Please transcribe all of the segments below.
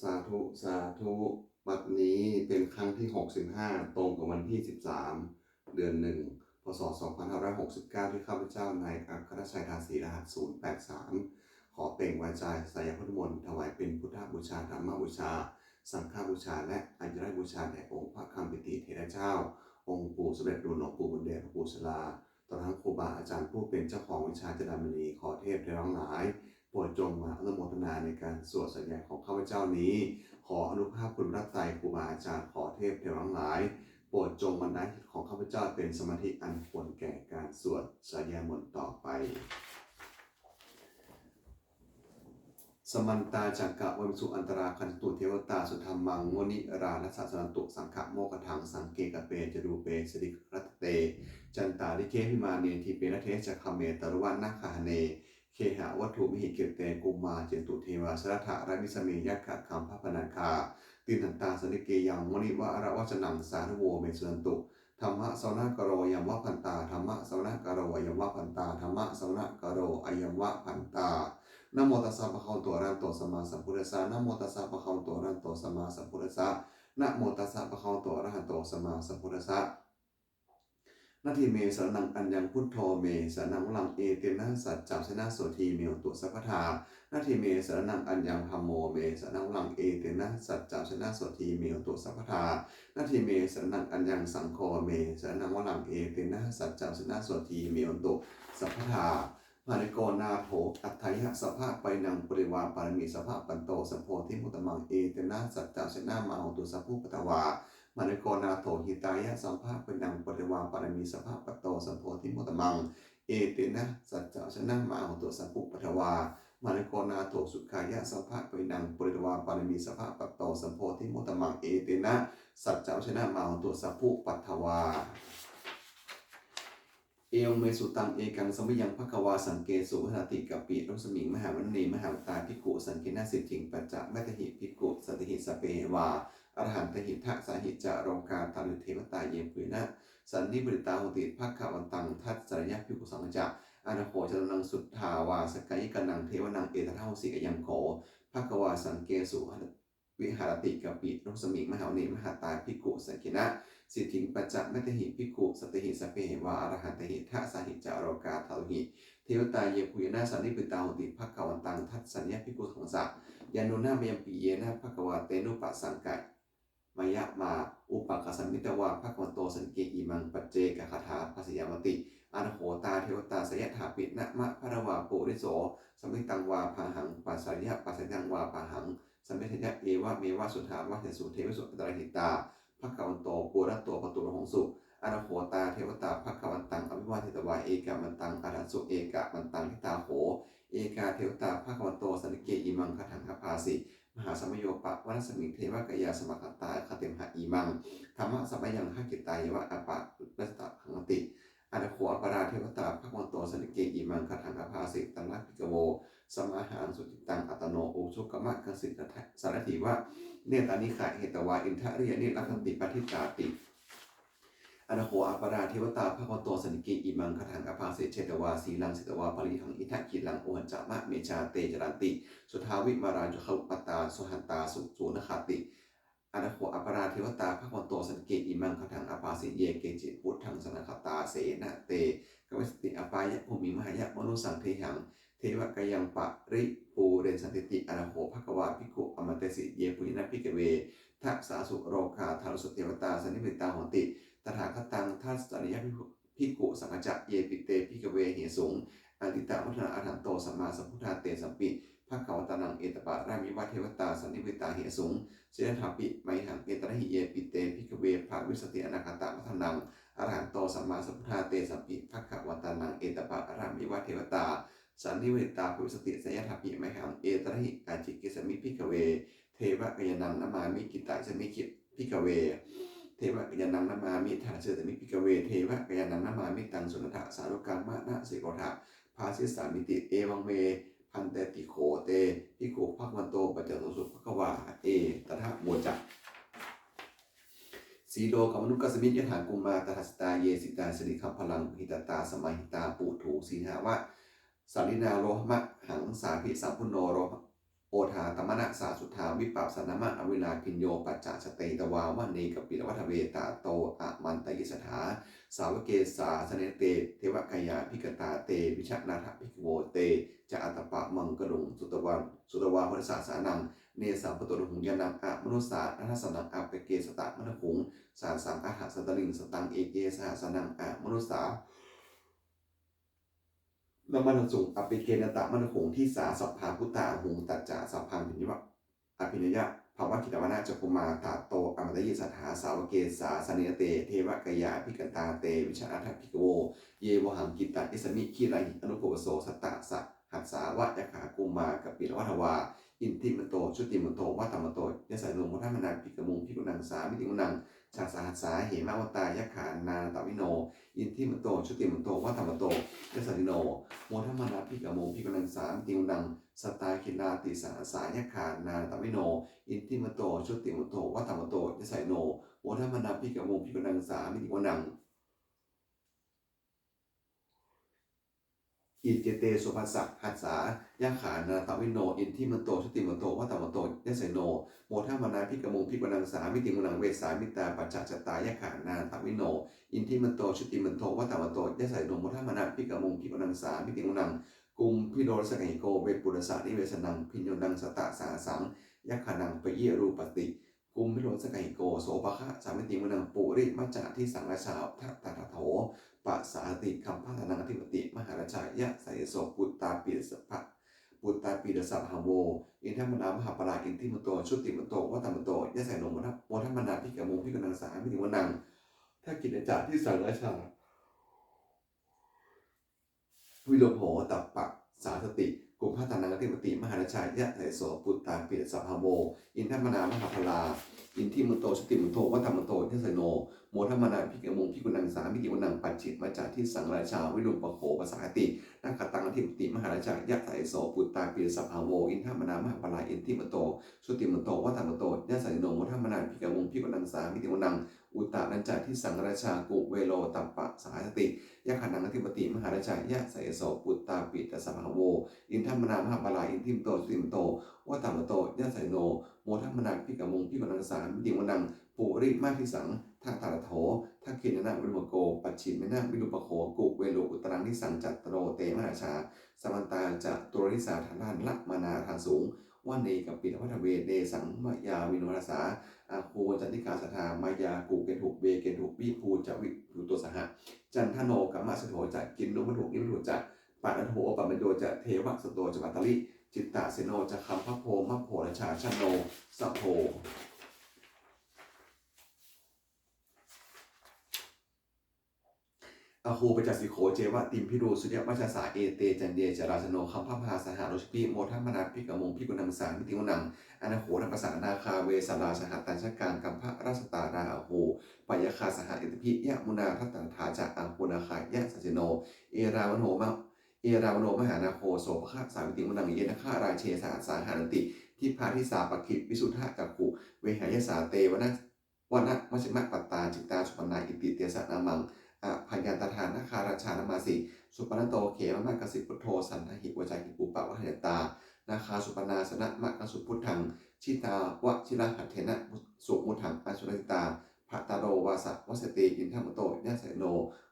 สาธุ สาธุ บัดนี้เป็นครั้งที่หกสิบห้า ตรงกับวันที่สิบสาม เดือนหนึ่ง พ.ศ. สองพันห้าร้อยหกสิบเก้า ที่ข้าพเจ้านายอัครชัย ทาสี รหัส ศูนย์แปดสาม ขอเปล่งวาจาสาธยายพุทธมนต์ ถวายเป็นพุทธบูชา ธรรมบูชา สังฆบูชา และอายุรบูชาแด่องค์พระคำปิติเถระเจ้า องค์ปู่สมเด็จหลวงปู่บุญเดช หลวงปู่ศิลา ตลอดทั้งครูบาอาจารย์ผู้เป็นเจ้าของวิชาจุฑามณี ขอเทพเทวาทั้งหลาย โปรดจงมาอนุโมทนาในการสวดสาธยายของข้าพเจ้านี้ ขออานุภาพคุณพระไตรครูบาอาจารย์ ขอเทพเทวาทั้งหลาย โปรดจงบันดาลจิตของข้าพเจ้าเป็นสมาธิอันควรแก่การสวดสาธยายมนต์ต่อไป Samantā cakkavāḷesu, atrāgacchantu devatā, saddhammaṃ munirājassa, suṇantu saggamokkhadaṃ. Sagge kāme ca rūpe girisikharataṭe cantalikkhe vimāne, dīpe raṭṭhe ca gāme taruvanagahane gehavatthumhi khette, bhummā cāyantu devā jalathalavisame yakkhagandhabbanāgā, tiṭṭhantā santike yaṃ munivaravacanaṃ sādhavo me suṇantu. Dhammassavanakālo ayambhadantā. Dhammassavanakālo ayambhadantā. Dhammassavanakālo ayambhadantā. Namo tassa bhagavato arahato sammāsambuddhassa. Namo tassa bhagavato arahato sammāsambuddhassa. Namo tassa bhagavato arahato sammāsambuddhassa. Natthi me saraṇaṃ aññaṃ, buddho me saraṇaṃ varaṃ, etena saccavajjena sotthi me hotu sabbadā. Natthi me saraṇaṃ aññaṃ, dhammo me saraṇaṃ varaṃ, etena saccavajjena sotthi me hotu sabbadā. Natthi me saraṇaṃ aññaṃ, saṅgho me saraṇaṃ varaṃ, etena saccavajjena sotthi me hotu sabbadā. Mahākāruṇiko nātho atthāya sabbapāṇinaṃ, pūretvā pāramī sabbā patto sambodhimuttamaṃ, etena saccavajjena mā hontu sabbupaddavā. Mahākāruṇiko nātho hitāya sabbapāṇinaṃ, pūretvā pāramī sabbā patto sambodhimuttamaṃ, etena saccavajjena mā hontu sabbupaddavā. Mahākāruṇiko nātho sukhāya sabbapāṇinaṃ, pūretvā pāramī sabbā patto sambodhimuttamaṃ, etena saccavajjena mā hontu sabbupaddavā. Evaṃ me sutaṃ. Ekaṃ samayaṃ bhagavā sakkesu viharati kapilavatthusmiṃ mahāvane mahatā bhikkhusaṅghena saddhiṃ pañcamattehi bhikkhusatehi sabbeheva arahantehi. Dasahi ca lokadhātūhi devatā yebhuyyena sannipatitā honti bhagavantaṃ dassanāya bhikkhusaṅghañca. Atha kho catunnaṃ suddhāvāsakāyikānaṃ devānaṃ etadahosi: Ayaṃ kho bhagavā sakkesu viharati kapilavatthusmiṃ mahāvane mahatā bhikkhusaṅghena saddhiṃ pañcamattehi bhikkhusatehi sabbeheva arahantehi. Dasahi ca lokadhātūhi devatā yebhuyyena sannipatitā honti bhagavantaṃ dassanāya bhikkhusaṅghañca. Yannūna mayampi yena bhagavā tenupasaṅkameyyāma, upasaṅkamitvā bhagavato santike imaṃ paccekagāthā bhāseyyāmāti. Atha kho tā devatā seyyathāpi nāma balavā puriso sammiñjitaṃ vā bāhaṃ pasāreyya, pasāritaṃ vā bāhaṃ sammiñjeyya, evameva suddhāvāsesu devesu antarahitā bhagavato purato pāturahaṃsu. Atha kho tā devatā bhagavantaṃ abhivādetvā ekamantaṃ aṭṭhaṃsu. Ekamantaṃ ṭhitā kho ekā devatā bhagavato santike imaṃ gāthaṃ abhāsi: Mahāsamayo pavanasmiṃ, devakāyā samāgatā, āgatamha imaṃ dhammasamayaṃ, dakkhitāyeva aparājitasaṅghanti. Atha kho aparā devatā bhagavato santike imaṃ gāthaṃ abhāsi: Tatra bhikkhavo samādahaṃsu, cittaṃ attano ujukamakaṃsu, sārathīva nettāni gahetvā, indriyāni rakkhanti paṇḍitāti. Atha kho aparā devatā bhagavato santike imaṃ gāthaṃ abhāsi: Chetvā sīlaṃ sītavā parittaṃ, indakhīlaṃ ūhacca manejā, te caranti suddhā vimalā, cakkhumatā sudantā susunāgāti. Atha kho aparā devatā bhagavato santike imaṃ gāthaṃ abhāsi: Ye keci buddhaṃ saraṇaṃ gatāse, na te gamissanti apāyabhūmiṃ, pahāya mānusaṃ dehaṃ devakāyaṃ paripūressantīti. Atha kho bhagavā bhikkhū āmantesi: Yebhuyyena bhikkhave dasasu lokadhātūsu devatā sannipatitā honti tathāgataṃ dassanāya bhikkhusaṅghañca. Yepi te bhikkhave ahesuṃ atītamaddhānaṃ arahanto sammāsambuddhā, tesampi bhagavantānaṃ etaparamāyeva devatā sannipatitā ahesuṃ, seyyathāpi mayhaṃ etarahi. Yepi te bhikkhave bhavissanti anāgatamaddhānaṃ arahanto sammāsambuddhā, tesampi bhagavantānaṃ etaparamāyeva devatā sannipatitā bhavissanti, seyyathāpi mayhaṃ etarahi. Ācikkhissāmi bhikkhave devakāyānaṃ nāmāni. Kittayissāmi bhikkhave devakāyānaṃ nāmāni. Desissāmi bhikkhave devakāyānaṃ nāmāni. Taṃ suṇātha sādhukaṃ manasikarotha bhāsissāmīti. Evaṃ me bhanteti kho te bhikkhū bhagavato paccassosuṃ. Bhagavā etadavoca: Silokamanukassāmi yathā bhummā tadassitā, ye sitā girigabbharaṃ pahitattā samāhitā. Puthū sīhāva sallīnā lomahaṃsābhisambhuno, lo ໂອທາຕະມະນະສາສຸດທາ ວິປັດສະນາມະອະວິລາພິນໂຍ ປັດຈາສະເຕ ຕະວາ ວະເນ ກະປິລະວັດທະເວ ຕະໂຕ ອະມັນຕະເຍ ສັດຖາ ສາວະເກ ສາສະເນ ເຕ ເທວະກະຍາ ພິກຂະຕາ ເຕ ວິຊະນາທະ ພິກຂະໂວ ເຕ ຈະ ອາຕະປະມັງກະລຸງ ສຸຕະວາ ສຸຕະວາ ພຸດທະສາສະນະນັງ ເນ ສາປະໂຕ ໂນ ຫຸງ ຍານັງ ອະມະນຸສາ ນະທັດສະນັງ ອາປະເກ ສະຕະມະນຸຂຸງ ສາສະງ ອະຖະ ສະຕະລິງ ສະຕັງ ເອເກ ສະຫັດສະນັງ ອະມະນຸສາ ນະມະນຸສຸງ ອາປະເກ ນະຕະມະນຸຂຸງ ທິສາ ສັບພາ ພຸດທາ ອະຫຸງ ຕັດຈະ ສັບພັງ ພິນຍະວະ ອະພິນຍະ ພະວະ ກິດຕະວານະ ຈັກຂຸມາ ຕະໂຕ ອະມັນຕະເຍ ສັດຖາ ສາວະເກ ສາສະເນ ເຕ ເທວະກະຍາ ພິກຂະຕາ ເຕ ວິຊະນາທະ ພິກຂະໂວ ເຍ ວະຫັງ ກິດຕະ ອິສະມິ ກິລາຫິ ອະນຸໂພວະໂສ ສັດຕະ ສະຫັດສາ ວະ ຍັກຂາ ກຸມມາ ກະປິລະວັດທະວາ ອິນທິມັນໂຕ ຊຸຕິມັນໂຕ ວັດຕະມັນໂຕ ຍະໄສໂນ ໂມທະມະນາ ພິກຂະມຸງ ພິກຂະນັງ ສາມິຕິມຸງ ສາສະຫັດສາ ເຫມະວັນຕາ ຍັກຂາ ນານະຕະວິໂນ ອິນທິມັນໂຕ ຊຸຕິມັນໂຕ ວັດຕະມັນໂຕ ຍະໄສໂນ ໂມທະມະນາ ພິກຂະມຸງ ພິກຂະນັງ ສາມິຕິມຸງ ສັດຕາ ກິລາຕິສາຫັດສາ ຍັກຂາ ນານະຕະວິໂນ ອິນທິມັນໂຕ ຊຸຕິມັນໂຕ ວັດຕະມັນໂຕ ຍະໄສໂນ ໂມທະມະນາ ພິກຂະມຸງ ພິກຂະນັງ ສາມິຕິມຸງ ອິດເຈເຕ ໂສພັດສະຫັດສາ ຍັກຂາ ນານະຕະວິໂນ ອິນທິມັນໂຕ ຊຸຕິມັນໂຕ ວັດຕະມັນໂຕ ຍະໄສໂນ ໂມທະມະນາ ພິກຂະມຸງ ພິກຂະນັງ ສາມິຕິມຸງ ເວສາມິຕາ ປັດຈະຊະຕາ ຍັກຂາ ນານະຕະວິໂນ ອິນທິມັນໂຕ ຊຸຕິມັນໂຕ ວັດຕະມັນໂຕ ຍະໄສໂນ ໂມທະມະນາ ພິກຂະມຸງ ພິກຂະນັງ ສາມິຕິມຸງ ກຸມພິໂຣລະສະກະຫິໂກ ເວປຸລະສະນິເວສະນັງ ພິນໂຍນັງ ສັດຕະສະຫັດສັງ ຍັກຂະນັງ ປະເຍຣູປະຕິ ກຸມພິໂຣລະສະກະຫິໂກ ໂສພະຄະ ສາມິຕິມຸງ ປຸລິມະຈາທິສັງ ຣາຊາ ທັດຕະທະໂທ ປະສາສະຕິ ຄັມພະທານັງ ອະທິປະຕິ ມະຫາຣາຊາ ຍະໄສໂສ ປຸດຕາປີຕະສະພະ ປຸດຕາປີຕະສະພະໂວ ອິນທະມະນາ ມະຫາປະລາ ອິນທິມັນໂຕ ຊຸຕິມັນໂຕ ວັດຕະມັນໂຕ ຍະໄສໂນ ໂມທະ ໂມທະມະນາ ພິກຂະມຸງ ພິກຂະນັງ ສາມິຕິມຸງ ທັກຂິນະຈາທິສັງ ຣາຊາ ວິໂລໂພ ຕັບປະສາສະຕິ ກຸມພະທານັງ ອະທິປະຕິ ມະຫາຣາຊາ ຍະໄສໂສ ປຸດຕາປີຕະສະພະໂວ ອິນທະມະນາ ມະຫາປະລາ ອິນທິມັນໂຕ ຊຸຕິມັນໂຕ ວັດຕະມັນໂຕ ຍະໄສໂນ ໂມທະມະນາ ພິກຂະມຸງ ພິກຂະນັງ ສາມິຕິມຸງ ປັດຂິນະຈາທິສັງ ຣາຊາ ວິຣູປະໂຄ ປະສາສະຕິ ນັກຂະຕັງ ອະທິປະຕິ ມະຫາຣາຊາ ຍະໄສໂສ ປຸດຕາປີຕະສະພະໂວ ອິນທະມະນາ ມະຫາປະລາ ອິນທິມັນໂຕ ຊຸຕິມັນໂຕ ວັດຕະມັນໂຕ ຍະໄສໂນ ໂມທະມະນາ ພິກຂະມຸງ ພິກຂະນັງ ສາມິຕິມຸງ ອຸຕະນະຈາທິສັງ ຣາຊາ ກຸເວໂລ ຕັບປະສາສະຕິ ຍັກຂະນັງ ອະທິປະຕິ ມະຫາຣາຊາ ຍະໄສໂສ ປຸດຕາປີຕະສະພະໂວ ອິນທະມະນາ ມະຫາປະລາ ອິນທິມັນໂຕ ຊຸຕິມັນໂຕ ວັດຕະມັນໂຕ ຍະໄສໂນ ໂມທະມະນາ ພິກຂະມຸງ ພິກຂະນັງ ສາມິຕິມຸງ ປຸລິມະທິສັງ ທັດຕະທະໂທ ທັກຂິນະນະ ວິໂລມະໂກ ປັດຂິເມນະ ວິຣູປະໂຄ ກຸເວໂລ ອຸຕະຣັງ ທິສັງ ຈັດຕະໂລ ເຕ ມະຫາຣາຊາ ສະມັນຕາ ຈະຕຸລະດິສາ ທັນລະມະນາ ທາງສູງ ວະເນ ກະປິລະວັດທະເວ ເດສັງ ມະຍາວິໂນ ທະສາ ອາຄູ ວັນຈັນຕິກາ ສັດຖາ ມາຍາ ກຸເກນທຸ ເວເກນທຸ ວິພູ ຈະ ວິພູໂຕ ສະຫະ ຈັນທະໂນ ກາມະເສດໂຖ ຈະ ກິນນຸວັດຖຸ ນິວັດຖຸ ຈະ ປະນັດໂທ ໂອປະມະໂຍ ຈະ ເທວະສະໂຕ ຈະ ວັດຕະລິ ຈິດຕະເສໂນ ຈະ ຄຳພະໂພ ມະໂພ ຣາຊາ ຊະໂນ ສະໂພ ອາຄູ ປະຈັກສິໂຂ ເຈວະ ຕິມພິໂຣ ສຸຍະມະຊາສາ ເອເຕ ຈັນເຍ ຈະ ຣາຊະໂນ ຄຳພະພາ ສະຫະໂຣສະພິ ໂມທະມະນາ ພິກຂະມຸງ ພິກຂະນັງ ສາມິຕິມຸງ ອະນາໂຄ ນະປະສາ ນາຄາ ເວສະລາ ສະຫະຕັນຊະກາງ ກັມພະຣາຊະຕາ ຣາຫະໂຄ ປະຍາຄາ ສະຫະ ເອຕະພິ ຍະມຸນາ ທັດຕະຖາ ຈະ ອາຄູ ນາຄາ ຍະສາເສໂນ ເອຣາວັນໂນ ມະ ເອຣາວັນໂນ ມະຫານາໂຄ ໂສພະຄະ ສາມິຕິມຸງ ເຍນະຄະ ຣາເຊ ສະຫະສາ ຫານະຕິ ທິພາທິສາ ປັກຂິ ວິສຸດທະຈັກຂຸ ເວຫາຍະສາ ເຕ ວະນະ ວະນະມັດຊິມະປັດຕາ ຈິດຕາສຸປັນນາ ອິຕິເຕສະນາມັງ ອະພະຍັນຕະທາ ນາຄາຣາຊາ ນະມາສິ ສຸປັນນະໂຕ ເຂມະມະກະສິ ພຸດໂທ ສັນທະຫິ ວາຈາຫິ ປຸບປະວາເທນະຕາ ນາຄາສຸປັນນາ ສະນະມະກະສຸ ພຸດທັງ ຈິຕາວະຈິລະຫັດເຖນະ ສຸມຸດຖັງ ອະສຸນັນຕິຕາ ພະຕະໂລວາສະວັດສະເຕ ອິນທະມະໂຕ ຍະໄສໂນ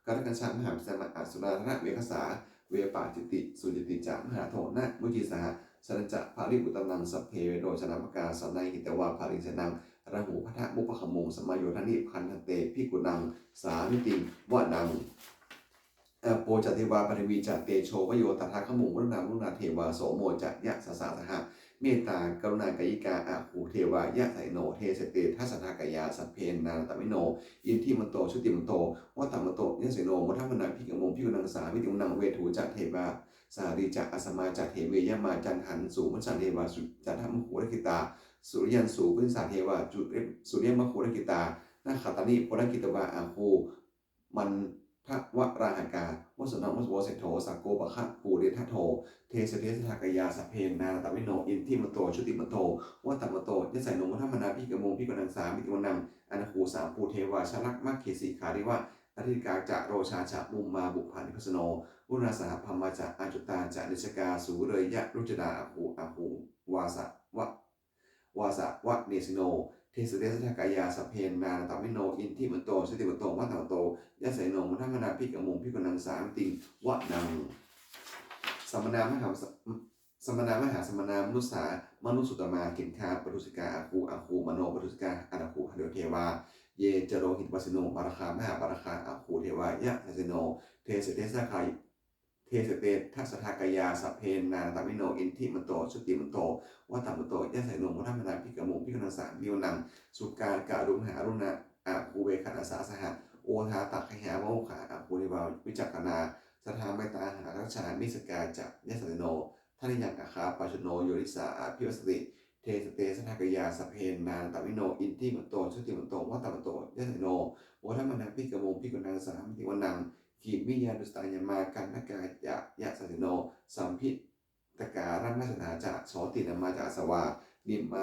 ກາລະກັນຊະ ມະຫາພິສາມະ ອະສຸລາທະນະເວຄະສາ ເວປາຈິດຕິ ສຸຈິດຕິຈະ ມະຫາໂທ ນະມຸຈິສະຫະ ສະນັນຈະ ພະລິວະຕະນັງ ສັບເພເວໂຣຈະນາມະກາ ສະນະຫິຕະວາ ພະລິງເສນະ ຣາຫູພັດທະມຸປະຄະມຸງ ສະມະໂຍທານິ ພັນທະເຕ ພິກຂຸນັງ ສາມິຕິງ ວະນັງ ອາໂປຈະເທວາ ປະຖະວີຈະ ເຕໂຊວະໂຍ ຕະຖາຄະມຸງ ວະລຸນາ ວະລຸນາເທວາ ໂສໂມຈະ ຍະສະສາສະຫະ ເມດຕາ ກະລຸນາກາຍິກາ ອາຄູເທວາ ຍະໄສໂນ ເທເສເຕ ທັດສະທາກາຍາ ສັບເພ ນານະຕະເວໂນ ອິນທິມັນໂຕ ຊຸຕິມັນໂຕ ວັດຕະມັນໂຕ ຍະໄສໂນ ໂມທະມະນາ ພິກຂະມຸງ ພິກຂຸນັງ ສາມິຕິມຸງ ເວທູຈະເທວາ ສາລີຈະ ອາສະມາຈະ ເທເວ ຍະມາ ຈັນຫັນ ສຸມັນສະເທວາ ສຸຈັນທະມຸຄູລະກິຕາ ສຸລິຍັນ ສຸປຸລິສາເທວາ ຈຸເຣ ສຸລິຍະມຸຄູລະກິຕາ ນະຄະຕານິ ໂພລະກິຕະວາ ອາຄູ ມັນທະວະລາຫະກາ ວະສຸນນະ ວະສຸໂວ ເສດໂທ ສາໂກ ປະຄະ ປູເຣນທະໂທ ເທເສເຕ ທັດສະທາກາຍາ ສັບເພ ນານະຕະເວໂນ ອິນທິມັນໂຕ ຊຸຕິມັນໂຕ ວັດຕະມັນໂຕ ຍະໄສໂນ ໂມທະມະນາ ພິກຂະມຸງ ພິກຂຸນັງ ສາມິຕິມຸງ ອະນະຄູ ສາມພູເທວາ ຊະລະມະເຂສີ ຄາລິວະ ອະທິກາຈະໂຣຊາຈະ ມຸມມາບຸບພານິບພາສະໂນ ວະລຸນນາສະຫະ ພຳມາຈະ ອາຈຸຕາຈະ ນິສກາ ສຸເຣຍະລຸດຈະດາ ອາຄູ ອາຄູ ວາສະວະ ວາສະວະເນສິໂນ ເທສະເຕ ສັດຖະກາຍາ ສັບເພ ນານະຕາວິໂນ ອິດທິມັນໂຕ ຈຸຕິມັນໂຕ ວັດຕະມັນໂຕ ຍະສະລິໂນ ໂມທະມະນາ ພິກຂະມຸງ ພິກຂະນັງ ສາມິຕິງ ວະນັງ ສະມະນາ ມະຫາ ສະມະນາ ມະຫາສະມະນາ ມະນຸດສາ ມະນຸສຸດຕະມາ ເຄງຄາ ປະທຸດສະກາ ອາຄູ ອາຄູ ມະໂນ ປະທຸດສະກາ ອານາຄູ ຫະໂຕ ເທວາ ເຢ ຈະໂຣຫິ ວັດສິໂນ ມາລະຄາ ມະຫາມາລະຄາ ອາຄູ ເທວາ ຍະສະສິໂນ ເທສະເຕ ສັດຖະກາຍາ ເທສະເຕ ສັດຖະກາຍາ ສັບເພ ນານະຕາວິໂນ ອິດທິມັນໂຕ ຈຸຕິມັນໂຕ ວັດຕະມັນໂຕ ຍະສະລິໂນ ໂມທະມະນາ ພິກຂະມຸງ ພິກຂະນັງ ສາມິຕິງ ວະນັງ ສຸກາ ກະລຸມຫາ ອະລຸນນາ ອາຄູ ເວຄະນາສາ ສະຫະ ໂອທາຕະຄະຫາ ວະໂມຄາ ອາຄູ ເທວາ ວິຈັກຂະນາ ສັດຖາ ເມຕຕາ ຫະລັກສະນາ ມິສກາຈະ ຍະສະລິໂນ ທະນະຍັງ ອາຄາ ປາຈຸໂນ ໂຍນິສາ ອະພິວາສະຕິ ເທສະເຕ ສັດຖະກາຍາ ສັບເພ ນານະຕາວິໂນ ອິດທິມັນໂຕ ຈຸຕິມັນໂຕ ວັດຕະມັນໂຕ ຍະສະລິໂນ ໂມທະມະນາ ພິກຂະມຸງ ພິກຂະນັງ ສາມິຕິງ ວະນັງ ກິມມິຍານຸສຕາຍາມາ ກັນທະກາຈະ ຍະສະສິໂນ ສຳພິຕະກາລະມາສະນາຈະ ໂສຕິນາມາຈະ ອາສະວາ ນິມມາ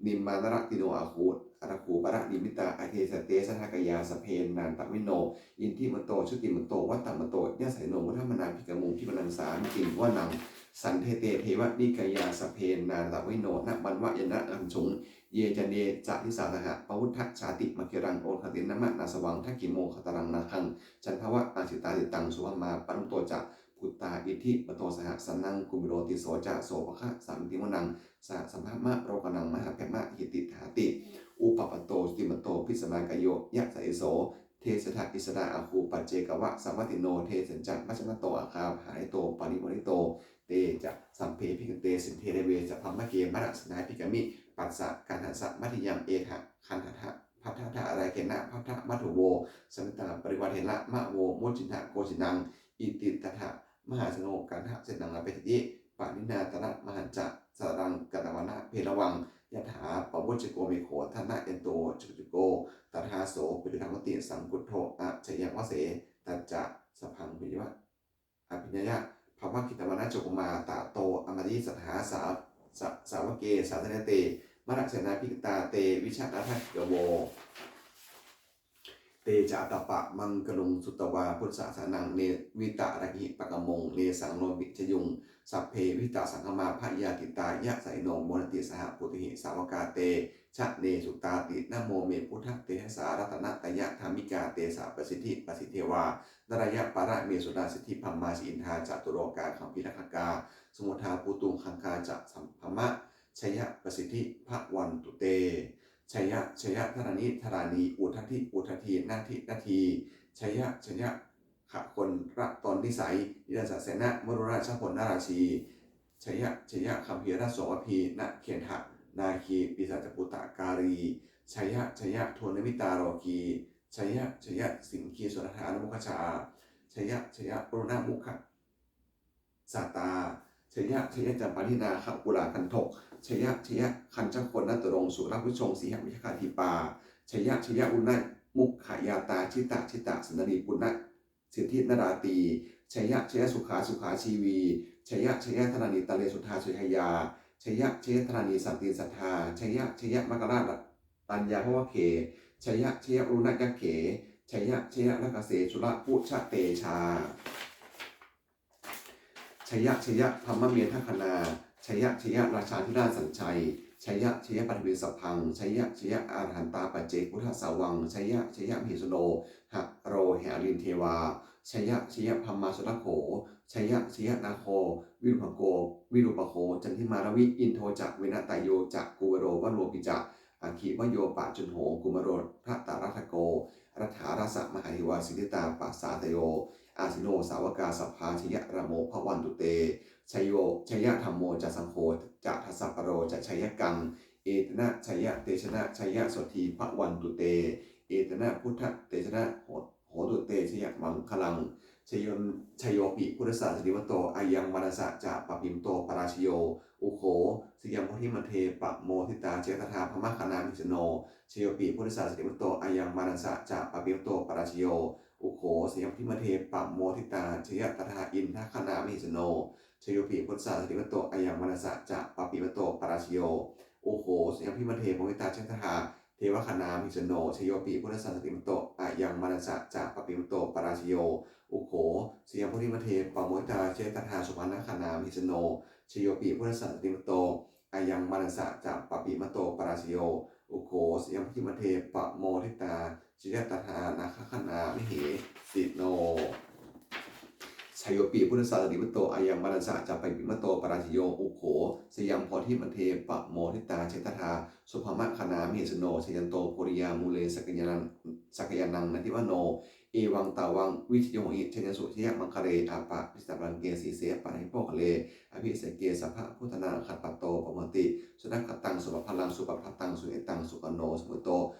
ນິມມານະລະຕິໂນ ອາຄູ ອາຄູປະລະນິມິດຕາ ອະເທສະເຕ ສັດຖະກາຍາ ສັບເພ ນານະຕາວິໂນ ອິດທິມັນໂຕ ຈຸຕິມັນໂຕ ວັດຕະມັນໂຕ ຍະສະສິໂນ ໂມທະມະນາ ພິກຂະມຸງ ພິກຂະນັງ ສາມິຕິງ ວະນັງ ສັນເທເຕ ເທວະນິກາຍາ ສັບເພ ນານະຕາວິໂນ ນະວັນວະຍານະນະຄັນຊຸງ ເຍຈະເນຈະລິສາສະຫະ ປະວຸດທະຊາຕິມະເຄລັງ ໂອຄະຕິນະມະນາສະວັງ ທັກຂິໂມຄະຕະລັງນາຄັງ ຈັນທະວະອາສິຕາສິຕັງ ສຸພະມາປະນຸໂຕຈະ ພຸດຕາອິດທິປະໂຕສະຫະ ສະນັງກຸມເມໂຣຕິໂສຈະ ໂສພະຄະສາມິຕິງ ວະນັງ ສະສະພະມະໂລການັງ ມະຫາເພມະຫິຕິຖາຕິ ອຸປະປະໂຕ ຈຸຕິມັນໂຕ ພິສະມາກາໂຍ ຍະສະເອໂສ ເທສະທະອິດສະດາ ອາຄູ ປັດເຈກະວະສະວັດຕິໂນ ເທສັນຈະ ມັດຈະມະໂຕ ອາຄາ ພາລິໂຕ ປະລິວາລິໂຕ ເຕຈະ ສັບເພ ພິກຂັນເຕ ສິນເທ ເດເວ ສະພະມະເກ ມະນະສະນາ ພິກຂະມິ ປັດສະ ກັນທັດສະ ມັດທິຍັງ ເອທະ ຄັນທັດທະ ພັດທະທະ ອາລາເຄນະ ພັດທະ ມັດຖຸໂວ ສະເມຕາ ປະລິວາເທລະ ມະໂວ ມຸດຈິນທະ ໂກສິນນັງ ອິຕິຕັດຖະ ມະຫາເສໂນ ກັນທະເສນານາເປຕິ ປະນິນາຕະນະ ມະຫັນຈະ ສະລັງ ກັນຕະວະນະ ເພລະວັງ ຍະຖາ ປະວຸດຈະໂກ ເມໂຂ ທະນະຍັນໂຕ ຈຸກຸຈຸໂກ ຕະທາໂສ ປະຍຸດທະໂຫຕິ ສັງຄຸດໂທ ອະຊະຍະວະເສ ຕັດຈະ ສະພັງ ພິຍະວະ ອະພິນຍະ ພະວະກິດຕະວະນະ ໂຈໂກມາຕະໂຕ ອະມະຍະ ສະຖາ ສາ ສະ ສາວະເກ ສາທະເນເຕ ມະນະເສນາ ພິກຂະຕາ ເຕ ວິຊະນາທະກິກກະໂວ ເຕຈະ ອາຕາປະ ມັງຄະລຸງ ສຸດຕະວາ ພຸດທະສາສະນັງ ເນ ວິຕະລະກິ ປະກະມຸງ ເນສັງ ໂນມິ ຊະຍຸງ ສັບເພ ວິຈິຕະ ສັງຄະມາ ພະຍາທິຕາ ຍະ ສະລິໂນ ໂມນະຕິ ສະຫະ ໂພຕິຫິ ສາວະກາ ເຕ ຊະເນ ສຸຕາຕິ ນະໂມເມ ພຸດທະເຕຊະສາ ລັດຕະນະຕະຍະທຳມິກາ ເຕສະ ປະສິດທິ ປະສິດເທວາ ນາຣາຍະ ປະລະເມສຸຣາ ສິດທິ ບຣຳມາ ສິດທິ ອິນທາ ຈະຕຸໂລກາ ຄັມພີຣະຄະກາ ສະມຸດທາ ພູຕຸງ ຄັງຄາ ຈະ ສະພະມະ ຊະຍະ ປະສິດທິ ພະວັນຕຸເຕ ຊະຍະ ຊະຍະ ທະລານິ ທະລານີ ອຸດທັດທິ ອຸດທັດທີ ນັດທິ ນັດທີ ຊະຍະ ຊະຍະ ຂະຄົນລະຕອນນິໄສ ນິລາສະເສນະ ມະລຸລາຊະພົນນະລາຊີ ຊະຍະ ຊະຍະ ຄັມພີລະໂສວະພີ ນະເຄນທະ ນາຄີ ປີສາຈະປຸດຕະກາລີ ຊະຍະ ຊະຍະ ໂທນະມິຕາໂລກີ ຊະຍະ ຊະຍະ ສິງຄີສຸນນະທາອະນຸໂມຄະຊາ ຊະຍະ ຊະຍະ ວະລຸນນະມຸຂະສາຕາ ຊະຍະ ຊະຍະ ຈຳປານິນາຄະກຸລາຄັນທົກ ຊະຍະ ຊະຍະ ຄັນຈະໂຄນະຕຸລົງ ສຸລະວຸຊົງ ສີຫະວິຊະຄາທິປາ ຊະຍະ ຊະຍະ ວະລຸນນະມຸຂະຍາຕາ ຊິຕະ ຊິຕະ ສຸນນະລີ ປຸນນະ ສິດທິນະລາຕີ ຊະຍະ ຊະຍະ ສຸຂາ ສຸຂາຊີວີ ຊະຍະ ຊະຍະ ທະລານີ ຕະເລສຸທາ ສຸຊາຍາ ຊະຍະ ຊະຍະ ທະລານີ ສັນຕິສັດທາ ຊະຍະ ຊະຍະ ມັງກະລາ ລັນຍາພະວະເຂ ຊະຍະ ຊະຍະ ວະລຸນນະຍັກເຂ ຊະຍະ ຊະຍະ ລະກະເສ ສຸລະປຸຊະເຕຊາ ຊະຍະ ຊະຍະ ພະມະເມທະຄະນາ ຊະຍະ ຊະຍະ ລາຊາທິລາດສັນໄຊ ຊະຍະ ຊະຍະ ປະຖະວີສະພັງ ຊະຍະ ຊະຍະ ອະລະຫັນຕາປັດເຈກພຸດທະສາວັງ ຊະຍະ ຊະຍະ ມະເຫສະໂນ ຫະໂຣ ແຮລິນເທວາ ຊະຍະ ຊະຍະ ພະມາສຸລະໂຂ ຊະຍະ ຊະຍະ ນາໂຄ ວິຣູປະໂກ ວິຣູປະໂຄ ຈັນທິມາລະວິ ອິນໂທຈະ ເວນະຕາໂຍຈະ ກຸເມໂຣ ວະໂຣປິຈະ ອັກຂິວະໂຍປະຈຸນໂຫ ກຸມາໂຣ ທະຕະລະທະໂກ ລັດຖາລະສະມະຫາເທວາ ສິດທິຕາປະສາທະໂຍ ອາສິໂນ ສາວະກາສັບພາ ຊະຍະລາໂມ ພະວັນຕຸເຕ ຊະໂຍ ຊະຍະທຳໂມ ຈະສັງໂຄ ຈະທັດສະປະໂລ ຈະຊະຍະກັງ ເອຕະນະ ຊະຍະເຕຊະນະ ຊະຍະໂສທີ ພະວັນຕຸເຕ ເອຕະນະ ພຸດທະເຕຊະນະ ໂຫ ໂຫຕຸເຕ ຊະຍະມັງຄະລັງ ຊະໂຍ ຊະໂຍປິ ພຸດທະສາສະນິວັດໂຕ ອາຍັງມານັນສະ ຈະປະປິມະໂຕ ປະລາຊະໂຍ ອຸໂຄ ຊະຍັມໂພທິມັນເທ ປະໂມທິຕາ ຊະຍະຕະທາ ພະມະຄະນາ ມະເຫສະໂນ ຊະໂຍປິ ພຸດທະສາສະນິວັດໂຕ ອາຍັງມານັນສະ ຈະປະປິມະໂຕ ປະລາຊະໂຍ ອຸໂຄ ຊະຍັມໂພທິມັນເທ ປະໂມທິຕາ ຊະຍະຕະທາ ອິນທະຄະນາ ມະເຫສະໂນ ຊະໂຍປິ ພຸດທະສາສະນິວັດໂຕ ອາຍັງມານັນສະ ຈະປະປິມະໂຕ ປະລາຊະໂຍ ອຸໂຄ ຊະຍັມໂພທິມັນເທ ປະໂມທິຕາ ຊະຍະຕະທາ ເທວະຄະນາມະຫິສະໂນ ຊະໂຍ ປິ ພຸດທະສາສະນິມະໂຕ ອະຍັງ ມານັນສະ ຈະ ປະປິມະໂຕ ປະລາຊະໂຍ ອຸໂຄ ຊະຍັງ ໂພທິມະເທ ປະໂມທິຕາ ເຊຕະທາ ສຸພານະຄະນາມະຫິສະໂນ ຊະໂຍ ປິ ພຸດທະສາສະນິມະໂຕ ອະຍັງ ມານັນສະ ຈະ ປະປິມະໂຕ ປະລາຊະໂຍ ອຸໂຄ ຊະຍັງ ໂພທິມະເທ ປະໂມທິຕາ ເຊຕະທາ ນາຄະຄະນາມະຫິສະໂນ ຊະໂຍ ປິ ພຸດທະສາສະນິມະໂຕ ອະຍັງ ມານັນສະ ຈະ ປະປິມະໂຕ ປະລາຊະໂຍ ອຸໂຄ ຊະຍັງ ໂພທິມະເທ ປະໂມທິຕາ ເຊຕະທາ ສຸພາມະຄະນາມະຫິສະໂນ ຊະຍັນໂຕ ໂພລິຍາມູເລ ສັກກະຍານັງ ສັກກະຍານັງ ນັດທິວະໂນ ເອວັງ ຕາວັງ ວິຊະໂຍ ໂຫຫິ ຊະຍັງ ສຸ ຊະຍະມັງຄະເລ ອະປະນິຊຕະປະລັງເກ ສີເສ ອະປະລາທິ ໂພຄະເລ ອະພິເສເກ ສັບພະພຸດທານັງ ອາຄັນປະໂຕ ປະມຸດຕິ ສຸນັກຂະຕັງ ສຸພະພະລັງ ສຸປະພາຕັງ ສຸນິອາຕັງ ສຸຂະໂນ ສະມຸດໂຕ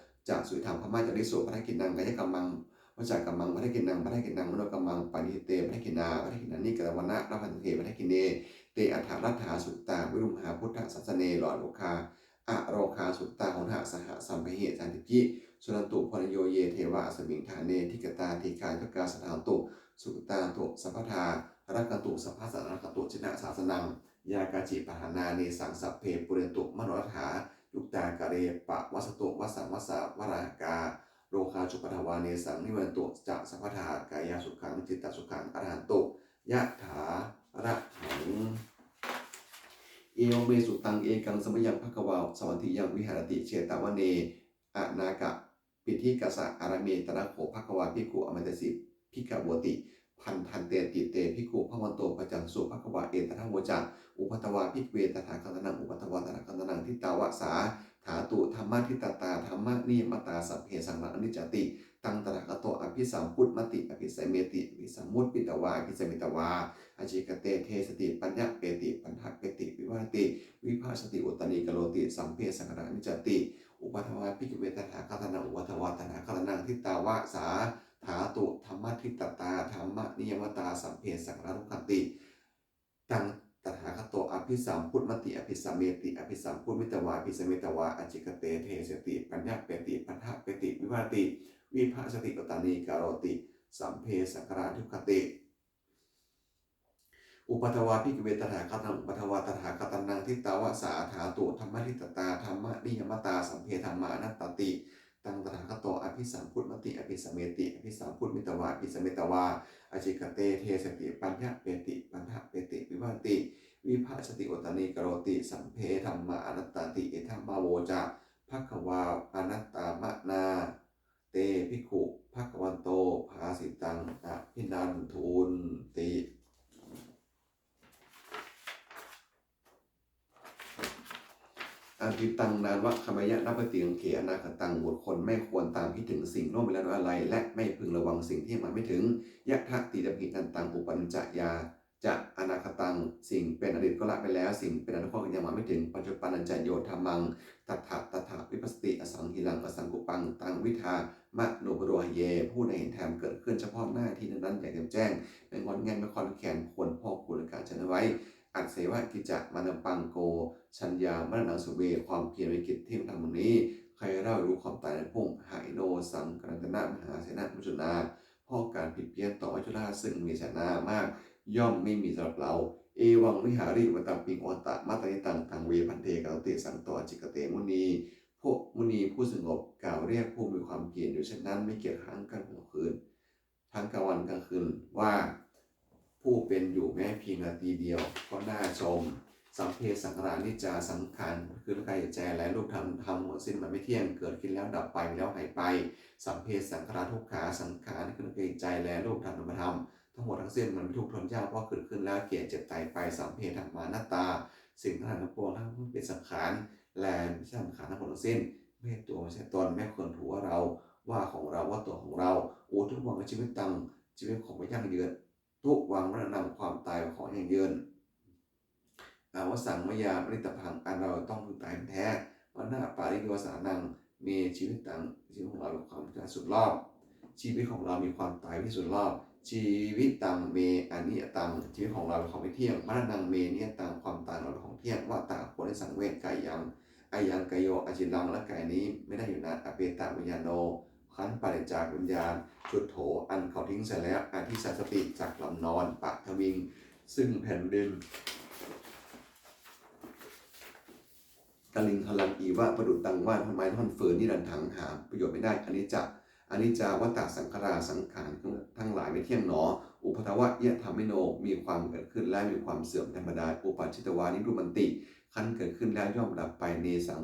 ຈະ ສຸວິທັງ ພະມະຈາຣິສຸ ພາລະກິນນັງ ກາຍະກຳມັງ ວະຈາກຳມັງ ມະໂນກຳມັງ ພາລະກິນນັງ ມະໂນກຳມັງ ປະນິທິເຕ ພາລະກິນນາ ພາລະກິນນານິ ກະຕະວະນະ ລະພັນເທ ພາລະກິນເນ ເຕ ອັດຖະລັດຖາ ສຸດຕາ ວິລຸມຫາ ພຸດທະສາສະເນ ໂລອາລຸຄາ ອະໂຣຄາ ສຸດຕາ ໂຫນະ ສະຫະ ສັມພະຫິ ສັນທິກິ ສຸນັນຕຸ ໂພນະໂຍ ເຍ ເທວາ ອັດສະມິງ ຖາເນ ທິກຂະຕາ ທີຄາຍຸກາ ສະຖານະໂຕ ສຸຂະຕາ ໂຕ ສັບພະທາ ລັກຂັນຕຸ ສັບພະສັງ ລັກຂັນຕຸ ຈິນນະສາສະນັງ ຢາກາຈິ ປະຫານາ ເນສັງ ສັບເພ ປູເຣນຕຸ ມະໂນລະຖາ ຍຸກຕາ ກາເຣ ປະວັດສະຕຸ ວັດສັງ ວັດສາ ວະຣາຫະກາ ໂລຄາ ຈຸປະຖາວາ ເນສັງ ນິວັນຕຸ ຈະ ສັບພະທາ ກາຍັງ ສຸຂັງ ຈິດຕັງ ສຸຂັງ ອະຣະຫັນຕຸ ຍະຖາ ອະຣະຫັງ ເອວັງເມ ສຸຕັງ ເອກັງ ສະມະຍັງ ພະຄະວາ ສາວັດຖິຍັງ ວິຫາລະຕິ ເຊຕະວະເນ ອະນາກະ ປິດທິກະສະ ອາຣາເມ ຕະນະໂຂ ພະຄະວາ ພິກຂຸ ອາມະຍະຕະສິ ພິກຂະໂຫວຕິ ພັນທັນເຕ ຕິ ເຕ ພິກຂຸ ພະຄະວັນໂຕ ປະຈັກສະສຸ ພະຄະວາ ເອຕະທະໂວຈະ ອຸປັດຖະວາ ພິກຂະເວ ຕະຖາຄະຕານັງ ອຸປັດຖະວາ ຕະຖາຄະຕານັງ ທິຕາວະສາ ຖາຕຸ ທຳມະທິດຕະຕາ ທຳມະນິຍະມະຕາ ສັບເພ ສັງຂາຣາ ອະນິດຈາຕິ ຕັງ ຕະຖາຄະໂຕ ອະພິສຳພຸດມະຕິ ອະພິສະເມຕິ ອະພິສຳມຸດປິຕະວາ ອະພິສະເມຕະວາ ອາຈິກະເຕ ເທສະຕິ ປັນຍະເປຕິ ປັນທະເປຕິ ວິວະດະຕິ ວິພາສະຕິ ອຸດຕານີກະໂຣຕິ ສັບເພ ສັງຂາຣາ ອະນິດຈາຕິ ອຸປັດຖະວາ ພິກຂະເວ ຕະຖາຄະຕານັງ ອຸປັດຖະວາ ຕະຖາຄະຕານັງ ທິຕາວະສາ ຖາຕຸ ທຳມະທິດຕະຕາ ທຳມະນິຍະມະຕາ ສັບເພ ສັງຂາຣາ ທຸກຂັນຕິ ຕັງ ຕະຖາຄະໂຕ ອະພິສຳພຸດມະຕິ ອະພິສະເມຕິ ອະພິສຳພຸດມິຕະວາ ອະພິສະເມຕະວາ ອາຈິກະເຕ ເທສະຕິ ປັນຍະເປຕິ ປັນທະເປຕິ ວິວະດະຕິ ວິພາສະຕິ ອຸດຕານີກະໂຣຕິ ສັບເພ ສັງຂາຣາ ທຸກຂັນຕິ ອຸປັດຖະວາ ພິກຂະເວ ຕະຖາຄະຕານັງ ອຸປັດຖະວາ ຕະຖາຄະຕານັງ ທິຕາວະສາ ຖາຕຸ ທຳມະທິດຕະຕາ ທຳມະນິຍະມະຕາ ສັບເພ ທຳມາ ອະນັດຕາຕິ ຕັງ ຕະຖາຄະໂຕ ອະພິສຳພຸດມະຕິ ອະພິສະເມຕິ ອະພິສຳພຸດມິຕະວາ ອະພິສະເມຕະວາ ອາຈິກະເຕ ເທສະຕິ ປັນຍະເປຕິ ປັນທະເປຕິ ວິວະດະຕິ ວິພາສະຕິ ອຸດຕານີກະໂຣຕິ ສັບເພ ທຳມາ ອະນັດຕາຕິ ເອທະມາໂວຈະ ພະຄະວາ ອະນັດຕາມະນາ ເຕ ພິກຂຸ ພະຄະວັນໂຕ ພາສິຕັງ ອະພິນາທຸນຕິ ອະດີຕັງ ນານວະ ຄະມາຍະ ນະປະຕິກັງເຂ ອະນາຄະຕັງ ບຸກຄົນໄມ່ຄວນຕາມຄິດເຖິງສິ່ງລ່ວງໄປແລ້ວດ້ວຍອາໄລ ແລະ ໄມ່ເພິ່ງລະວັງສິ່ງທີ່ຍັງມາໄມ່ເຖິງ ຍະຖະຕິດຳຫິ ອັນຕັງ ອຸປະນັນຈະ ຢາຈະ ອະນາຄະຕັງ ສິ່ງເປັນອະດີດກໍລະໄປແລ້ວ ສິ່ງເປັນອະນາຄົດຍັງມາໄມ່ເຖິງ ປັດຈຸປະນັນຈະ ໂຍທຳມັງ ຕັດຖະ ຕັດຖະ ວິປັດສະຕິ ອະສັງຫິລັງ ອະສັງກຸບປັງ ຕັງ ວິທາ ມະໂນ ປະໂດຫະເຍ ຜູ້ໃດເຫັນແທນເກີດຂຶ້ນສະເພາະໜ້າທີ່ນັ້ນໆ ຢ່າງແຈ່ມແຈ້ງ ແມ່ນງອດແງ່ນ ແມ່ນຄອນແຂນ ຄວນພອກຄູນໃນການຈະນຳໄວ້ ອັດເສວະກິດຈະມານຳປັງໂກ ສັນຍາມະນະນັງ ສຸເວ ຄວາມພຽນ ວິກິດທີ່ທຳມື້ນີ້ ໃຫ້ເຮົາຮູ້ຄວາມຕາຍໃນພຸ່ງ ຫາຍໂນ ສັງກະລັນຕະນະ ມະຫາເສນະ ມຸຈຸນາ ເພາະການຜິດພຽນຕໍ່ມັດຈຸລາຊ ຊຶ່ງມີເສນາມາກ ຍ່ອມໄມ່ມີສຳລັບເຮົາ ເອວັງ ວິຫາຣິ ວັນຕະປິງ ວັນຕະມະຕະນິຕັງ ຕັງ ເວ ພັນເທ ກະໂຣຕິ ສັງໂຕ ອາຈິກະເຕ ມຸນີ ພວກມຸນີຜູ້ສະຫງົບ ກ່າວຮຽກຜູ້ມີຄວາມພຽນຢູ່ເຊັ່ນນັ້ນ ໄມ່ກຽດຄ້າງກັນກາງຄືນ ທັງກາງວັນກາງຄືນວ່າ ຜູ້ເປັນຢູ່ແມ້ພຽງລາຕີດຽວກໍໜ້າຊົມ ສັບເພ ສັງຂາຣາ ອະນິດຈາ ສັງຂານຄືກາຍໃຈ ແລະ ຮູບທຳທັງໝົດສິ້ນມັນໄມ່ທ່ຽງ ເກີດຂຶ້ນແລ້ວດັບໄປ ແລ້ວຫາຍໄປ ສັບເພ ສັງຂາຣາ ທຸກຂາ ສັງຂານຄືກາຍໃຈ ແລະ ຮູບທຳນາມະທຳ ທັງໝົດທັງສິ້ນມັນເປັນທຸກ ທົນຍາກ ເພາະເກີດຂຶ້ນແລ້ວແກ່ເຈັບຕາຍໄປ ສັບເພ ທຳມາ ອະນັດຕາ ສິ່ງທັງຫຼາຍທັງປວງ ທັງເປັນສັງຂານ ແລະ ບໍ່ໃຊ່ສັງຂານ ທັງໝົດທັງສິ້ນ ບໍ່ແມ່ນຕົວ ບໍ່ໃຊ່ຕົນ ແມ່ນເຄື່ອນຖືວ່າເຮົາ ວ່າຂອງເຮົາ ວ່າຕົວຂອງເຮົາ ອຸທຸວັງ ຊີວິດຕັງ ຊີວິດຂອງບໍ່ຢັ້ງຢືນ ທຸວັງ ມະລະນັງ ຄວາມຕາຍຂອງບໍ່ຢັ້ງຢືນ ອາວະສັງ ມະຍາ ມະນິຕະພັງ ອັນເຮົາຕ້ອງເພິ່ງຕາຍແທ້ ມະນະປາລິໂຍ ສານັງ ເມ ຊີວິດຕັງ ຊີວິດຂອງເຮົາເປັນຄວາມຕາຍສຸດລອບ ຊີວິດຂອງເຮົາມີຄວາມຕາຍທີ່ສຸດລອບ ຊີວິດຕັງ ເມ ອະນິຍະຕັງ ຊີວິດຂອງເຮົາເປັນຂອງບໍ່ທ່ຽງ ມະລະນັງ ເມ ນິຍະຕັງ ຄວາມຕາຍຂອງເຮົາເປັນຂອງທ່ຽງ ວະຕາ ຄວນທີ່ສັງເວດ ກາຍັງ ອາຍັງກາໂຍ ອາຈິລັງ ແລະ ກາຍນີ້ ແມ່ນໄດ້ຢູ່ນານ ອະເປຕະວິນຍາໂນ ຄັນປາລິດຈາກວິນຍານ ຊຸດໂທ ອັນເຂົາຖິ້ມເສຍແລ້ວ ອະທິສາສະຕິ ຈັກລຳນອນ ປະທະວິງ ຊຶ່ງແຜ່ນດິນ กลิงคลัง อีวะ ประดุจดังว่าท่อนไม้ท่อนฟืน นิรันดร์ หาประโยชน์ไม่ได้ อนิจจา อนิจจาวัตตะสังขารา สังขารทั้งหลายไม่เที่ยงหนอ อุปาทวะยะธรรมิโน มีความเกิดขึ้นและมีความเสื่อมเป็นธรรมดา อุปาจิตวานิรุมันติ ครั้นเกิดขึ้นแล้วย่อมดับไป เนสัง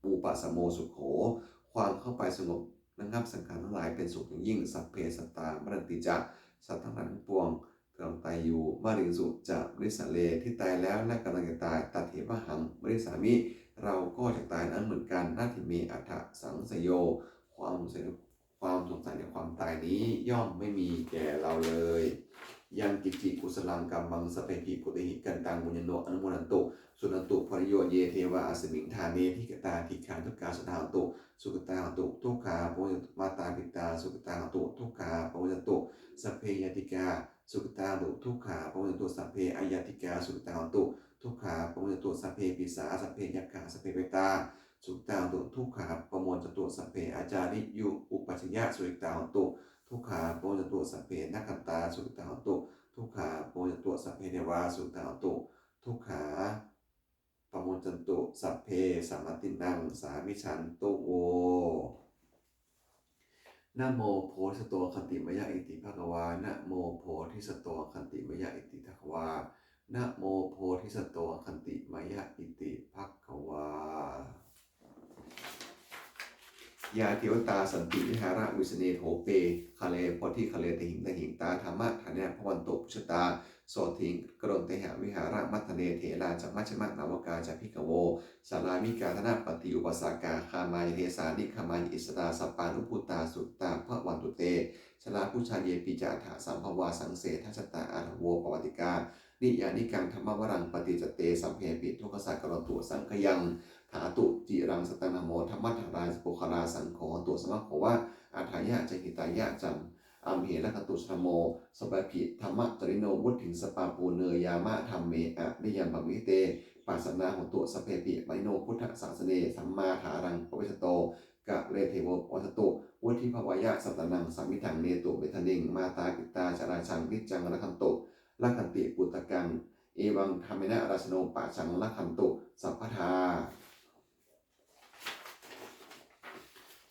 อุปะสะโม สุโข ความเข้าไปสงบระงับสังขารทั้งหลายเป็นสุขอย่างยิ่ง สัพเพสัตตา มะรันติจะ สัตว์ทั้งหลายทั้งปวงกำลังตายอยู่ มะริงสุ จะ มะริสาเล ที่ตายแล้วและกำลังจะตาย ตัทเถวะหัง มะริสามิ เราก็จะตายนั้นเหมือนกัน นัตถิเม อัฏฐะ สังสะโย ความสงสัย ความสงสัยในความตายนี้ย่อมไม่มีแก่เราเลย ยังกิจจิกุสลังกัมมัง สัพเพปิ ปุเตหิ กันตัง ปุญญโน อนุโมทันตุ สุนันตุ ภะริโย เย เทวา อัสมิง ฐาเน อધિกา ทิฏฐา สุขะ สุขะ โต สุขะ โต ทุกขะ ภะวันตุ มาตา ปิตา สุขะ โต ทุกขะ ภะวันตุ สัพเพ ญาติกา สุขะ โต ทุกขะ ภะวันตุ สัพเพ อญาติกา สุขะ โต ทุกขะ ภะวันตุ สัพเพ ปิสา สัพเพ ยักขะ สัพเพ เปตา สุขะ โต ทุกขะ ภะวันตุ สัพเพ อาจาริยุ อุปัชฌายะ สุขะ โต ทุกขะ ภะวันตุ สัพเพ นักขันตา สุขะ โต ทุกขะ ภะวันตุ สัพเพ เทวา สุขะ โต ทุกขะ ภะวันตุ สัพเพ สามาตินัง สามิชันตุ โว นะโมโพธิสัตโต คันติมายะ อิติภะคะวา นะโมโพธิสัตโต คันติมายะ อิติภะคะวา นะโมโพธิสัตโต คันติมายะ อิติภะคะวา ยา เทวตา สันติวิหาระ วิสเน โถเป คาเล โพธิคาเล เตหิง เตหิง ตา ธัมมะ ฐาเนนะ ภะวันโต ปุชชะตา โสฏฐิง กะโรนเตหะ วิหาระ มัทธะเน เถรา จะ มัชฌิมะ นาวกา จะ ภิกขะโว สารามิกา ทานะปะติ อุปัสสากา คามายะ เทสา นิคามายะ อิสสะตา สัปปานุภุตตา สุขะตา ภะวันตุเต ชะลา ปุชชา เยปิ จะ อัฏฐะ สัมภะวา สังเสทะชะตา อาถะโว ปะวัตติกา นิยานิกัง ธัมมะวะรัง ปะติจจเต สัพเพปิ ทุกขัสสะ กะโรนตุ สังขยัง ถาตุ จิรัง สะตัง ธัมโม ธัมมะทารา ปุคคะลา สังโฆ โหนตุ สะมะโขวะ อัฏฐายะ จะ หิตายะ จะ อัมเห รักขันตุ สะ ธัมโม สัพเพปิ ธัมมะจาริโน วุตถิง สะปาปูเร ยามะ ธัมเม อะ นิยามามิ เต ปัสสะ โหนตุ สัพเพปิ มะรณิโน พุทธสาสะเน สัมมาทารัง ปะเวสะโต กะเร เทโว ปะเวสะตุ วุตถิภะวายะ สะตะนัง สามิทัง เนตุ เมธานิง มาตา ปิตา จะ ราชัง นิจจัง รักขันตุ รักขันติ ปุตตะกัง เอวัง ธัมเมนะ ราชาโน ปะชัง รักขันตุ สัพพะทา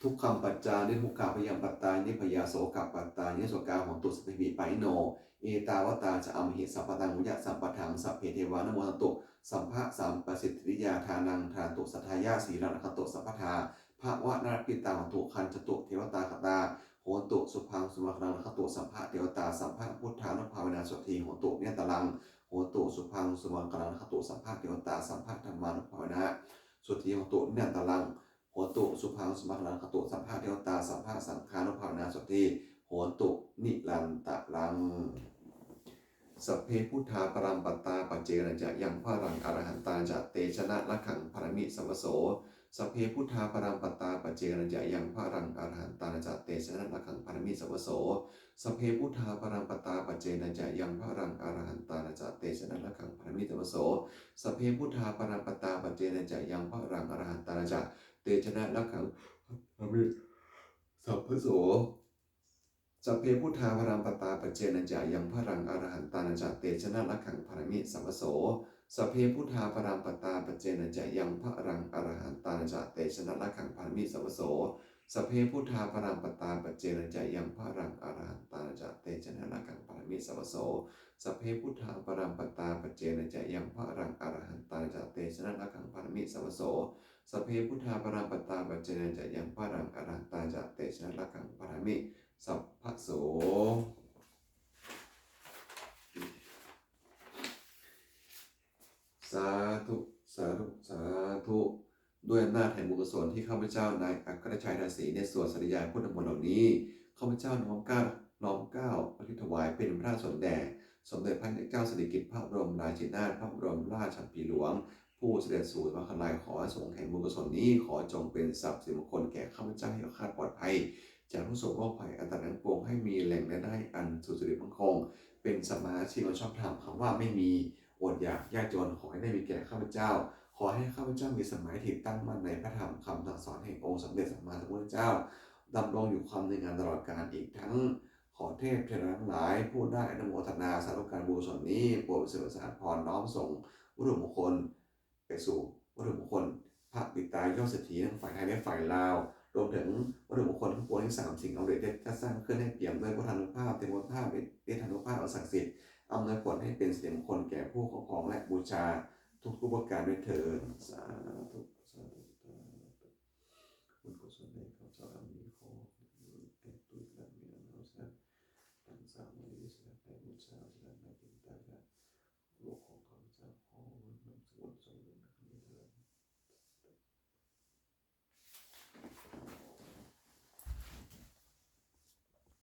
ทุกขัมปัจจา นิทุกขา พยาปัตตา นิพยา โสกะปัตตา นิโสกา โหนตุ สัพเพปิ ปะรณิโน เอตาวะตา จะ อัมเห สัพพะตัง ปุญญะสัมปะทัง สัพเพ เทวา นุโมทันตุ สัพพะสัมปะสิทธิยา ทานัง ทานะตุ สัทธายะ สีลัง รักขันตุ สัพพะทา ภะวะนะระพิตา โหนตุ คันทันตุ เทวตาคตา โหนตุ สุภัง สุมังคลัง รักขันตุ สัพพะเทวตา สัพพะพุทธานุภาเวนะ โสตถี โหนตุ นิรันตะรัง โหนตุ สุภัง สุมังคลัง รักขันตุ สัพพะเทวตา สัพพะธัมมานุภาเวนะ โสตถี โหนตุ นิรันตะรัง โหนตุ สุภัง สุมังคลัง รักขันตุ สัพพะเทวตา สัพพะสังฆานุภาเวนะ โสตถี โหนตุ นิรันตะรัง สัพเพ พุทธา ปะรัมปัตตา ปัจเจกะนะจะ ยัง พะลัง อะระหันตานะจะ เตชะนะ รักขัง ภะรัมมิ สัพพะโส สัพเพ พุทธา ปะรัมปัตตา ปัจเจกะนะจะ ยัง พะลัง อะระหันตานะจะ เตชะนะ รักขัง ภะรัมมิ สัพพะโส สัพเพ พุทธา ปะรัมปัตตา ปัจเจกะนะจะ ยัง พะลัง อะระหันตานะจะ เตชะนะ รักขัง ภะรัมมิ สัพพะโส สัพเพ พุทธา ปะรัมปัตตา ปัจเจกะนะจะ ยัง พะลัง อะระหันตานะจะ เตชะนะ รักขัง ภะรัมมิ สัพพะโส สัพเพ พุทธา ปะรัมปัตตา ปัจเจกะนะจะ ยัง พะลัง อะระหันตานะจะ เตชะนะ รักขัง ภะรัมมิ สัพพะโส สัพเพ พุทธา ปะรัมปัตตา ปัจเจกะนะจะ ยัง พะลัง อะระหันตานะจะ เตชะนะ รักขัง ภะรัมมิ สัพพะโส สัพเพ พุทธา ปะรัมปัตตา ปัจเจกะนะจะ ยัง พะลัง อะระหันตานะจะ เตชะนะ รักขัง ภะรัมมิ สัพพะโส สัพเพ พุทธา ปะรัมปัตตา ปัจเจกะนะจะ ยัง พะลัง อะระหันตานะจะ เตชะนะ รักขัง ภะรัมมิ สัพพะโส สัพเพ พุทธา ปะรัมปัตตา ปัจเจกะนะจะ ยัง พะลัง อะระหันตานะจะ เตชะนะ รักขัง ภะรัมมิ สัพพะโส สาธุ สาธุ สาธุ ด้วยอำนาจแห่งบุญกุศลที่ข้าพเจ้านายอัครชัย ทาสี ได้สวดสาธยายพุทธมนต์เหล่านี้ ข้าพเจ้าน้อมเกล้า น้อมเกล้าอุทิศถวายเป็นพระราชกุศลแด่สมเด็จพระนางเจ้าสิริกิติ์ พระบรมราชินีนาถ พระบรมราชชนนีพันปีหลวง ผู้เสด็จสู่สวรรคาลัย ขออานิสงส์แห่งบุญกุศลนี้ ขอจงเป็นทรัพย์สิริมงคลแก่ข้าพเจ้า ให้แคล้วคลาดปลอดภัยจากทุกข์โศกโรคภัยอันตรายทั้งปวง ให้มีแหล่งรายได้อันสุจริตมั่นคง เป็นสัมมาอาชีพอันชอบธรรม คำว่าไม่มี อดอยากยากจน ขอให้ได้มีแก่ข้าพเจ้า ขอให้ข้าพเจ้ามีสัมมาทิฏฐิตั้งมั่นในพระธรรมคำสั่งสอนแห่งองค์สมเด็จสัมมาสัมพุทธเจ้า ดำรงอยู่ครองในงานตลอดกาล อีกทั้งขอเทพเทวดาทั้งหลาย ผู้ได้อนุโมทนาสาธุการบุญกุศลนี้ โปรดประสิทธิ์ประสาทพร น้อมส่งวัตถุมงคลไปสู่วัตถุมงคล ພະປິດຕາຍອດເສດຖີທັງຝ່າຍໄທ ແລະ ຝ່າຍລາວ, ລວມເຖິງວັດຖຸມົງຄົນທັງປວງທັງສາມສິ່ງ ອຳນວຍເດດຈັດສ້າງເຄື່ອນໃຫ້ປ່ຽມດ້ວຍພຸດທານຸພາບ, ເທວານຸພາບ, ເດດ ເດດທານຸພາບອັນສັກສິດ, ອຳນວຍຜົນໃຫ້ເປັນສິລິມົງຄົນແກ່ຜູ້ຄອບຄອງ ແລະ ບູຊາທຸກໆປະການດ້ວຍເທີ້ນ. ສາທຸ ສາທຸ ສາທຸ. ບຸນກຸສົນໃຫ້ຂ້າພະເຈົ້າດຳເນີນ